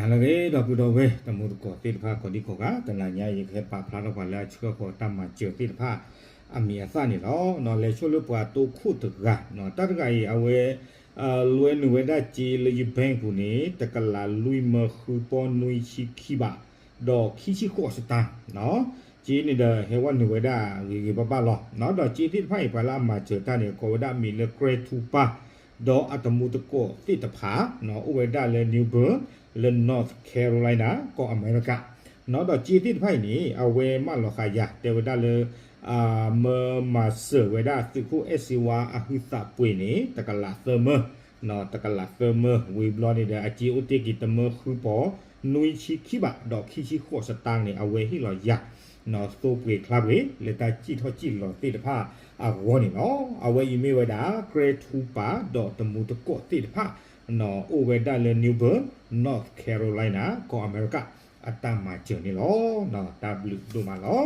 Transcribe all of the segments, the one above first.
ဟါလၢအဂ့ၤ ဒီပုၢ်ဒီဝဲၢ် တံၤသကိးသ့ၣ်တဖၣ် ကိးဒံကိးဂၤ, တနၤညါအံၤ ယကဟဲပာ်ဖျါထီၣ်ပှၤလၢအဆှၢဃီၤတၢ်မၤစၢၤသ့ၣ်တဖၣ် အမံၤအသၣ်န့ၣ်လီၤ. လဲၤဆိလၢပှၤတိခိၣ်တဂၤ, တၢ်တဂၤအံၤ အဝဲ လဲၤနုာ်ဝဲဒၣ်စ့လၢယ bank ပူၤန့ၣ် တကလးလွံၢ်မၢဃုပီၢ်နွံဆံခံဘး ဒီးခံဆံဃိးစတၢ်, စ့န့ၣ်ဒီး ဟဲဝဲနုာ်ဝဲဒၣ်ဂ့ၤဂ့ၤဘၣ်ဘၣ်လီၤ. ဒီးစ့သ့ၣ်တဖၣ်အံၤ ပှၤလၢအမၤစၢၤတၢ်န့ၣ် ကိးဝဲဒၣ်မံၤလၢ Greg Trooper ဒီးအတံၤသကိးသ့ၣ်တဖၣ် အိၣ်ဝဲဒၣ်လၢ New Bern လၢ North Carolina ကီၢ်အမဲရကၤ, ဒီးစ့သ့ၣ်တဖၣ်အံၤန့ၣ် အဝဲမၢလီၤဃာ်ယၤ တဲဝဲဒၣ်လၢ မၢမၤစၢၤဝဲဒၣ်သုးခိၣ်အဲၣ်စ့ဝါအဟုသးပှ့ၤန့ၣ် တကလးသၢမၢ, တကလးသၢမၢ ဝံၤဘျီန့ၣ်ဒီး အစ့အိၣ်တ့ၢ်က့ၤတမၢဃုပီၢ်နွံဆံခံဘး ဒီးခံဆံဃိးစတၢ်န့ၣ် အဝဲဟ့ၣ်လီၤယၤ သိပှ့ၤချါပှ့ၤ လၢတၢ်စံၣ်ထီၣ်စံၣ်လီၤသ့ၣ်တဖၣ်အဂီၢ်န့ၣ်လီၤ. အဝဲအံၤမ့ၢ်ဝဲဒၣ် Greg Trooper ဒီးတံၤသကိးသ့ၣ်တဖၣ် အိၣ်ဝဲဒၣ်လၢ New Bern, North Carolina ကီၢ်အမဲရကၤ အတၢ်မၤစၢၤန့ၣ်လီၤ. တၢ်ဘျုးဒိၣ်မးလီၤ.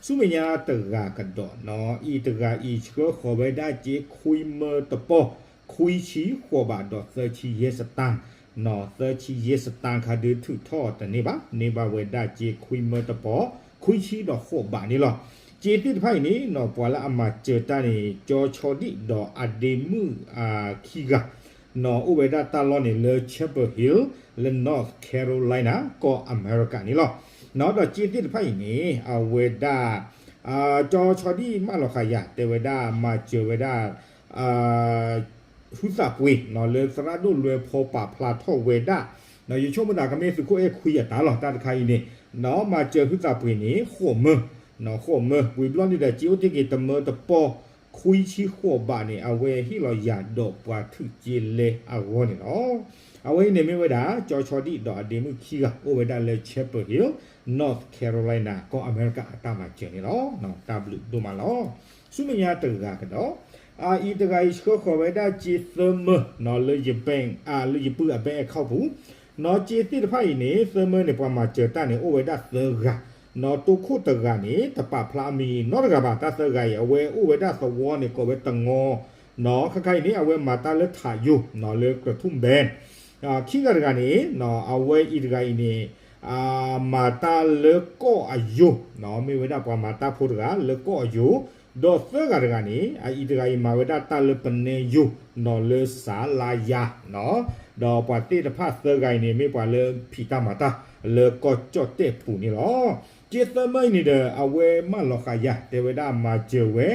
ဆူမဲာ်ညါတဂၤကဒီး, အံၤတဂၤအံၤဆှၢဃီၤဝဲဒၣ်စ့ခွံမၢတပီၢ် ခွံဆံဃိးဘးဒီးသၢဆံယဲၢ်စတၢ်, သၢဆံယဲၢ်စတၢ်ခါဒုးထုးထီၣ်တန့ၢ်ဘၣ်, န့ၢ်ဘၣ်ဝဲဒၣ်စ့ခွံမၢတပီၢ် ခွံဆံဒီးဃိးဘးန့ၣ်လီၤ. စ့သ့ၣ်တဖၣ်အံၤန့ၣ် ပှၤလၢအမၤစၢၤတၢ်န့ၣ် ကၠီဆီဒံၣ်ဒီးအဒ့မုၣ်ခံဂၤ အိၣ်ဝဲဒၣ်တၢ်လီၢ်န့ၣ်လၢ Chapel Hill လၢ North Carolina ကီၢ်အမဲရကၤန့ၣ်လီၤ. ဒီးစ့သ့ၣ်တဖၣ်အံၤန့ၣ် အဝဲဒၣ် ကၠီဆီဒံၣ်မၢလီၤဃာ်ယၤ တဲဝဲဒၣ်မၤစၢၤဝဲဒၣ် ဟုသးပှ့ၤ လၢသရၣ်ဒိၣ်လွဲဖီပာ်ဖျါထီၣ်ဝဲဒၣ်, ယဆိကမိၣ်သးကမ့ၢ်သုးခိၣ်အဲၣ်ခွံအတၢ်လီၤ တၢ်တခါအံၤန့ၣ်, မၤစၢၤဟုသးပှ့ၤန့ၣ် ဃိးမၢ, ဃိးမၢ ဝံၤဘျီန့ၣ်ဒီး စ့အိၣ်တ့ၢ်က့ၤတမၢတပီၢ် ခွံဆံဃိးဘးန့ၣ် အဝဲဟ့ၣ်လီၤယၤဒီးပှၤထုးစ့လဲအဂီၢ်န့ၣ်လီၤ. အဝဲအံၤန့ၣ်မ့ၢ်ဝဲဒၣ် ကၠီဆီဒံၣ်ဒီးအဒ့မုၣ်ခံဂၤ အိၣ်ဝဲဒၣ်လၢ Chapel Hill, North Carolina ကီၢ်အမဲရကၤအတၢ်မၤစၢၤန့ၣ်လီၤ. တၢ်ဘျုးဒိၣ်မးလီၤ. ဆူမဲာ်ညါတဂၤကဒီး, အံၤတဂၤအံၤဆှၢဃီၤဝဲဒၣ်စ့သၢမၢ လၢယ bank လၢယပုၢ်အ bank account ပူၤ, စ့သ့ၣ်တဖၣ်အံၤန့ၣ် သၢမၢန့ၣ် ပှၤမၤစၢၤတၢ်န့ၣ် အိၣ်ဝဲဒၣ်သၢဂၤ, တိခိၣ်တဂၤန့ၣ် တပာ်ဖျါအမံၤနီတဂၤဘၣ်, တၢ်သၢဂၤအံၤ အဝဲအိၣ်ဝဲဒၣ်သဝီန့ၣ် ကိးဝဲတငီ, ခါခါအံၤန့ၣ် အဝဲမၤတၢ်လၢထးယိၤ လၢကထိၣ်ဘဲ, ခံဂၤတဂၤန့ၣ် အဝဲအံၤတဂၤအံၤန့ၣ် မၤတၢ်လၢကီၢ်အယိၤ, မ့ၢ်ဝဲဒၣ်ပှၤမၤတၢ်ဖိတဂၤလၢကီၢ်အယိၤ, ဒီးသၢဂၤတဂၤန့ၣ် အအံၤတဂၤအံၤမၤဝဲဒၣ်တၢ်လၢပနဲယိၤ လၢစးလါယါ, ဒီးပှၤသ့ၣ်တဖၣ်သၢဂၤအံၤန့ၣ် မ့ၢ်ပှၤလၢဖံးတၢ်မၤတၢ်လၢကီၢ်ကၠီၣ်တဲၣ်ပူၤန့ၣ်လီၤ. စ့သၢမၢအံၤန့ၣ်ဒီး အဝဲမၢလီၤဃာ်ယၤ တဲဝဲဒၣ်မၤစၢၤဝဲ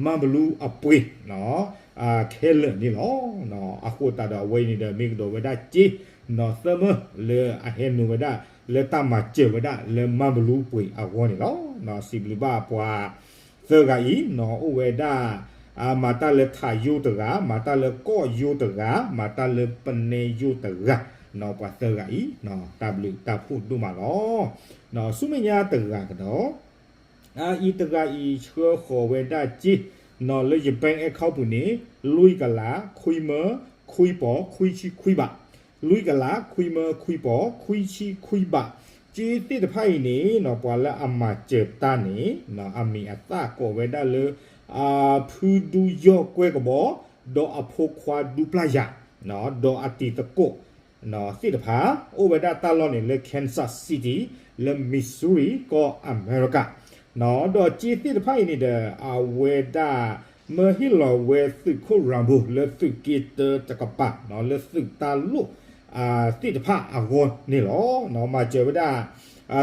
မၤဘလူးအပှ့ၤ ခဲလၢာ်န့ၣ်လီၤ. အဃိသတးဒီးအဝဲအံၤန့ၣ်ဒီး မ့ၢ်ကဒီးဝဲဒၣ်စ့ နီၢ်သၢမၢလၢအဟဲနုာ်ဝဲဒၣ် လၢတၢ်မၤစၢၤဝဲဒၣ်လၢမၤဘလူးပှ့ၤအဂီၢ်န့ၣ်လီၤ. စံးဘျုးဘၣ်ပှၤသၢဂၤအံၤ နီၢ်အိၣ်ဝဲဒၣ် မၤတၢ်လၢထးယိၤတဂၤ, မၤတၢ်လၢကီၢ်ယိၤတဂၤ, မၤတၢ်လၢပနဲယိၤတဂၤ, နီၢ်ပှၤသၢဂၤအံၤ တၢ်ဘျုးတၢ်ဖှိၣ်ဒိၣ်မးလီၤ. ဆူမဲာ်ညါတဂၤကဒီး အံၤတဂၤအံၤဆှၢဃီၤဝဲဒၣ်စ့ နီၢ်လၢယ bank account ပူၤန့ၣ် လွံၢ်ကလး ခွံမၢ ခွံပီၢ် ခွံဆံခွံဘး, လွံၢ်ကလး ခွံမၢ ခွံပီၢ် ခွံဆံခွံဘး, စ့သ့ၣ်တဖၣ်အံၤန့ၣ် နီၢ်ပှၤလၢအမၤစၢၤတၢ်န့ၣ် အမံၤအသၣ်ကိးဝဲဒၣ်လၢ ဖုဒူယီၢ်ကွဲကဘီ ဒီးအဖိခွါဒူပျၢ်ယၤ ဒီးအတံၤသကိး သ့ၣ်တဖၣ် အိၣ်ဝဲဒၣ်တၢ်လီၢ်န့ၣ်လၢ Kansas City လၢ Missouri ကီၢ်အမဲရကၤ, ဒီးစ့သ့ၣ်တဖၣ်အံၤန့ၣ်ဒီး အဝဲဒၣ် မၢဟ့ၣ်လီၤဝဲသုးခိၣ် Rambo လၢသုးက့တၢတကပၤ လၢသုးတၢ်လိၣ် သ့ၣ်တဖၣ်အဂီၢ်န့ၣ်လီၤ. မၤစၢၤဝဲဒၣ်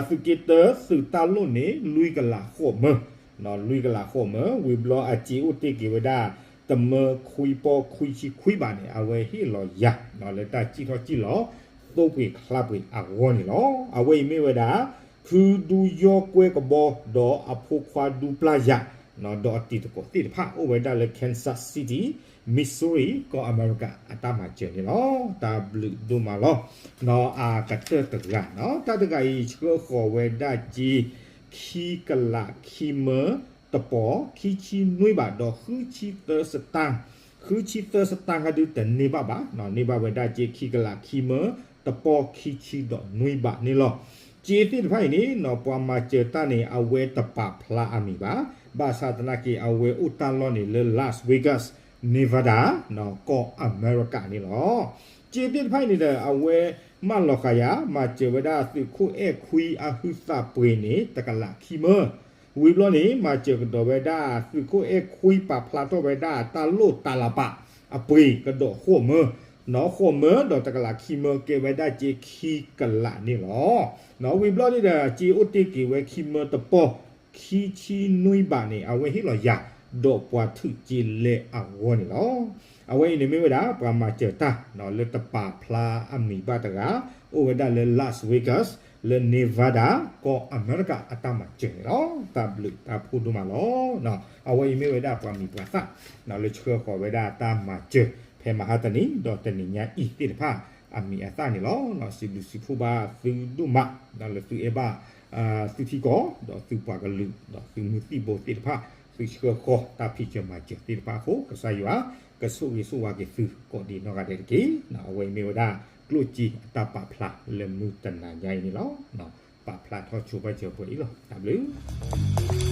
သုးက့တၢသုးတၢ်လိၣ်န့ၣ် လွံၢ်ကလးဃိးမၢ လွံၢ်ကလးဃိးမၢ ဝံၤဘျီအစ့အိၣ်တ့ၢ်က့ၤဝဲဒၣ် တမၢခွံပီၢ်ခွံဆံခွံဘးန့ၣ် အဝဲဟ့ၣ်လီၤယၤ လၢတၢ်စံၣ်ထီၣ်စံၣ်လီၤ သိပှ့ၤချါပှ့ၤအဂီၢ်န့ၣ်လီၤ. အဝဲအံၤမ့ၢ်ဝဲဒၣ် ဖုဒူယီၢ်ကွဲကဘီ ဒီးအဖိခွါဒူပျၢ်ယၤ ဒီးအတံၤသကိးသ့ၣ်တဖၣ် အိၣ်ဝဲဒၣ်လၢ Kansas City, Missouri ကီၢ်အမဲရကၤ အတၢ်မၤစၢၤန့ၣ်လီၤ. တၢ်ဘျုးဒိၣ်မးလီၤ. အကတၢၢ်တဂၤ တၢ်တဂၤအံၤ ဆှၢဃီၤဝဲဒၣ်စ့ ခံကလးခံမၢ တပီၢ် ခံဆံနွံဘး ဒီးဃုဆံသၢစတၢ်, ဃုဆံသၢစတၢ်ခါဒုးတန့ၢ်ဘၣ်ဘၣ်, န့ၢ်ဘၣ်ဝဲဒၣ်စ့ ခံကလးခံမၢ တပီၢ် ခံဆံဒီးနွံဘးန့ၣ်လီၤ. စ့သ့ၣ်တဖၣ်အံၤန့ၣ် နီၢ်ပှၤမၤစၢၤတၢ်န့ၣ် အဝဲတပာ်ဖျါအမံၤဘၣ်, ဘၣ်ဆၣ်သနာ်က့ အဝဲအိၣ်တၢ်လီၢ်န့ၣ်လၢ Las Vegas, Nevada ကီၢ်အမဲရကၤန့ၣ်လီၤ. စ့သ့ၣ်တဖၣ်အံၤန့ၣ်ဒီး အဝဲမၢလီၤဃာ်ယၤ မၤစၢၤဝဲဒၣ်သုးခိၣ်အဲၣ်ခွံအဟုသးပှ့ၤန့ၣ် တကလးခံမၢ, ဝံၤဘျီန့ၣ် မၤစၢၤကဒီးဝဲဒၣ်သုးခိၣ်အဲၣ်ခွံပာ်ဖျါထီၣ်ဝဲဒၣ်တၢ်လိၣ်တၢ်လၤပာ်အပှ့ၤကဒီးဃိးမၢ, နီၢ်ဃိးမၢဒီးတကလးခံမၢ ကဲဝဲဒၣ်စ့ခံကလးန့ၣ်လီၤ. ဝံၤဘျီန့ၣ်ဒီး စ့အိၣ်တ့ၢ်က့ၤဝဲခံမၢတပီၢ် ခံဆံနွံဘးန့ၣ် အဝဲဟ့ၣ်လီၤယၤ ဒီးပှၤထုးစ့လဲအဂီၢ်န့ၣ်လီၤ. အဝဲအံၤန့ၣ်မ့ၢ်ဝဲဒၣ် ပှၤမၤစၢၤတၢ် လၢတပာ်ဖျါအမံၤဘၣ်တဂၤ အိၣ်ဝဲဒၣ်လၢ Las Vegas လၢ Nevada ကီၢ်အမဲရကၤအတၢ်မၤစၢၤန့ၣ်လီၤ. တၢ်ဘျုးတၢ်ဖှိၣ်ဒိၣ်မးလီၤ. အဝဲအံၤမ့ၢ်ဝဲဒၣ်ပှၤမံၤပှၤသၣ် လၢဆှၢဃီၤဝဲဒၣ်တၢ်မၤစၢၤ ဖဲမဟါတနံၤ ဒီးတနံၤညါအံၤသ့ၣ်တဖၣ် အမံၤအသၣ်န့ၣ်လီၤ. စံးဘျုးစံးဖှိၣ်ဘၣ်သုဒိၣ်မး လၢသုအဲၣ်ဘၣ် သုထံကီၢ် ဒီးသုပှၤကလုာ် ဒီးသုမုၢ်သံၣ်ဘိသ့ၣ်တဖၣ် သုဆှၢဃီၤတၢ်ဖံးစၢၤမၤစၢၤသ့ၣ်တဖၣ်အဃိ ကစၢ်ယွၤ ကဆိၣ်ဂ့ၤဆိၣ်ဝါက့ၤသုကိးဒံးနီၢ်ဂၤဒဲးတက့ၢ်. အဝဲအံၤမ့ၢ်ဝဲဒၣ် ကျိၣ်စ့အတၢ်ပာ်ဖျါလၢမုၢ်တနၤညါအံၤန့ၣ်လီၤ. ပာ်ဖျါထီၣ်ဆိဘၣ်စၢၤပှဲၤအံၤလီၤ. တၢ်ဘျုး